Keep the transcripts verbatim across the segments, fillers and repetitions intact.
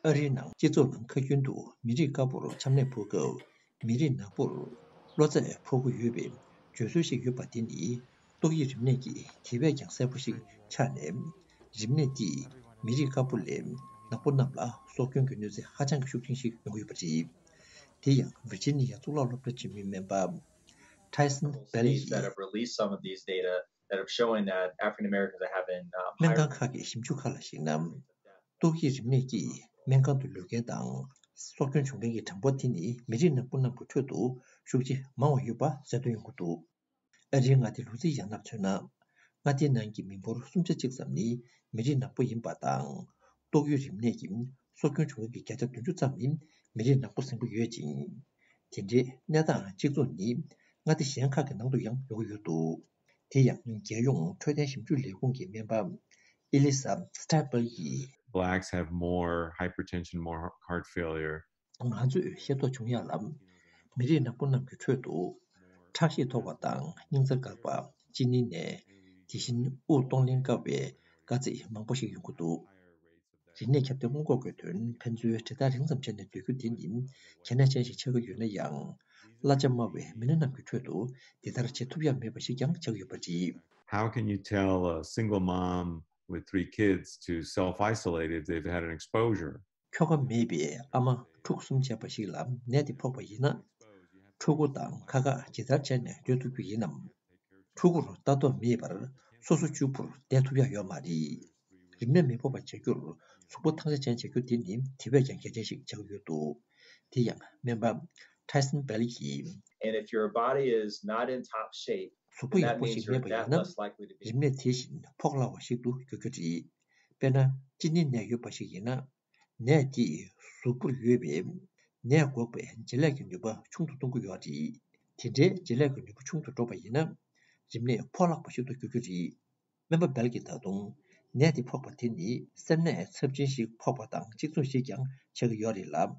ཨ་རིའི་ནང་སྤྱི་ཚོགས་ནང་ཁ་རྒྱུན་དུ་མི་རིགས་དཀར་པོར་ཆམ་ནད་ཕོག་སྐབས། མི་རིགས་ནག་པོར་གློ་ཚད་ཕོག་གི་ཡོད་པའི་བརྗོད་སྲོལ་ཞིག་ཡོད་པ་དེ་ནི། ཏོག་དབྱིབས་རིམས་ནད་ཀྱིས་དེ་བས་ཀྱང་གསལ་པོ་ཞིག་ཆགས་ནས། རིམས་ནད་འདིས་མི་རིགས་དཀར་པོ་ལས་ནག་པོ་རྣམས་ལ་སྲོག་སྐྱོན་གྱི་གནོད་འཚེ་ཧ་ཅང་གི་ཤུགས་ཆེན་ཞིག་ཡོང་གི་ཡོད་པ་རེད། དེ་ཡང་ཝིར་ཇི་ནི་ཡ་གཙུག་ལག་སློབ་གྲྭ་ཆེན་མོའི་སྨན་པ་Tyson Bell states that ཡིས། have released some of these data that are showing that African Americans are having, um, སྨན་higher ཁང་ཁག་གི་ཞིབ་འཇུག་ཁག་ལ་གཞིགས་ན། ཏོག་དབྱིབས་རིམས་ནད་ཀྱིས་སྨན་ཁང་དུ་ལུས་མཁན་དང་སྲོག་སྐྱོན་བྱུང་མཁན་གྱི་གྲངས་འབོར་དེ་ནི་མི་རིགས་ནག་པོ་རྣམས་ཀྱི་ཁྲོད་དུ་ཤུགས་ཆེས་མང་བ་ཡོད་པ་གསལ་སྟོན་ཡོང་གི་འདུག་ཨ་རིའི་མངའ་སྡེ་ལུའུ་ཛི་ཡ་ནར་མཚོན་ན། མངའ་སྡེའི་ནང་གི་མི་འབོར་སུམ་ཆ་གཅིག་ཙམ་ནི་མི་རིགས་ནག་པོ་ཡིན་པ་དང་། ཏོག་དབྱིབས་རིམས་ནད་ཀྱིས་སྲོག་སྐྱོན་བྱུང་མཁན་གྱི་བརྒྱ་ཆ་བདུན་ཅུ་ཙམ་ནི་མི་རིགས་ནག་པོ་ཟིན་པ་ཡོད་ཅིང་། དེ་འདྲའི་གནས་སྟངས་གཅིག་མཚུངས་ནི་མངའ་སྡེ་གཞན་ཁག་གི་ནང་དུ་ཡང་ཡོང་གི་ཡོད་འདུག་དེ་ཡང་རྒྱལ་ཡོངས་འཕྲོད་བསྟེན་ཞིབ་འཇུག་ལས་ཁུངས་ཀྱི་སྨན་པ་ཨེ་ལི་ས་སི་ཊ་པལ་ཡིས། Blacks have more hypertension, more heart failure. ང་ཚོས་ཤེས་རྟོགས་བྱུང་ཡག་ལ། མི་རིགས་ནག་པོ་རྣམས་ཀྱི་ཁྲོད་དུ། ཁྲག་ཤེད་མཐོ་བ་དང་སྙིང་རྩ་འགག་པ། གཅིན་སྙི་ནད། དེ་བཞིན་དབུགས་གཏོང་ལེན་དཀའ་བའི་དཀའ་ཚེགས་མང་པོ་ཞིག་ཡོང་གི་འདུག་རིམས་ནད་ཁྱབ་གདལ་སྔོན་འགོག་གི་དོན་ཕན་ཚུན་འབྲེལ་ཐག་རིང་ཙམ་བྱས་ནས་སྡོད་རྒྱུ་དེ་ནི་གལ་གནད་ཅན་ཞིག་ཆགས་ཀྱི་ཡོད་ན་ཡང་། གླ་ཆ་དམའ་བའི་མི་སྣ་རྣམས་ཀྱི་ཁྲོད་དུ་དེ་ལྟར་བྱེད་ཐུབ་ཡག་མེད་པ་ཞིག་ཀྱང་ཆགས་ཀྱི་ཡོད་པ་རེད། How can you tell a single mom with three kids to self-isolate if they've had an exposure? ཁྱོ་ག་མེད་པའི་ཨ་མ་ཕྲུ་གུ་གསུམ་བྱས་པ་ཞིག་ལ་ནད་དེ་ཕོག་པ་ཡིན་ན། ཕྲུ་གུ་དང་ཁ་ཁ་ཇི་ལྟར་བྱས་ནས་སྡོད་ཐུབ་རྒྱུ་ཡིན་ནམ། ཕྲུ་གུར་ལྟ་རྟོག་མེད་པར་སོ་སོ་གཅིག་པུར་བསྡད་ཐུབ་ཡག་ཡོད་མ་རེད། རིམས་ནད་མི་ཕོག་པ་བྱ་རྒྱུར་གཟུགས་པོ་ཐང་ཆད་ཅན་བྱ་རྒྱུ་དེ་ནི་དེ་བས་ཀྱང་གལ་ཆེན་ཞིག་ཆགས་ཀྱི་ཡོད་འདུག་དེ་ཡང་སྨན་པ་Tyson Bell་གྱིས། And if your body is not in top shape, གཟུགས་པོ་ཡག་པོ་ཞིག་མེད་པ་ཡིན་ན། རིམས་ནད་དེ་བཞིན་ཕོག་སླ་བ་ཞིག་ཏུ་འགྱུར་རྒྱུ་རེད། དཔེར་ན། གཅིན་སྙི་ནད་ཡོད་པ་ཞིག་ཡིན་ན། ནད་དེས་གཟུགས་པོར་ཡོད་པའི་ནད་འགོག་པའི་བྱེད་ལས་ཀྱི་ནུས་པ་ཆུང་དུ་གཏོང་གི་ཡོད་རེད། དེ་འདྲའི་བྱེད་ལས་ཀྱི་ནུས་པ་ཆུང་དུ་འགྲོ་བ་ཡིན་ན། རིམས་ནད་ཕོག་སླ་པོ་ཞིག་ཏུ་འགྱུར་རྒྱུ་རེད། སྨན་པ་སྦེལ་གྱིས་ད་དུང་། ནད་དེ་ཕོག་པ་དེ་ནི་སེམས་ནད་ཚབས་ཆེན་ཞིག་ཕོག་པ་དང་གཅིག་མཚུངས་ཤིག་ཀྱང་ཆགས་ཀྱི་ཡོད་རེད་ལ།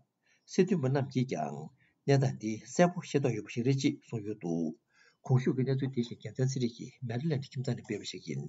སྲིད་དོན་པ་རྣམས་ཀྱིས་ཀྱང་གནས་སྟངས་འདི་གསལ་པོ་ཤེས་རྟོགས་ཡོད་པ་ཞིག་རེད་ཅེས་གསུངས་ཡོད་འདུག་གོང་ཞུས་ཀྱི་གནས་ཚུལ་དེ་བཞིན་རྒྱལ་མཚན་ཚེ་རིང་གིས་མེ་རི་ལེན་ཌི་ཁྱིམ་ཚང་ནས་སྤེལ་བ་ཞིག་ཡིན།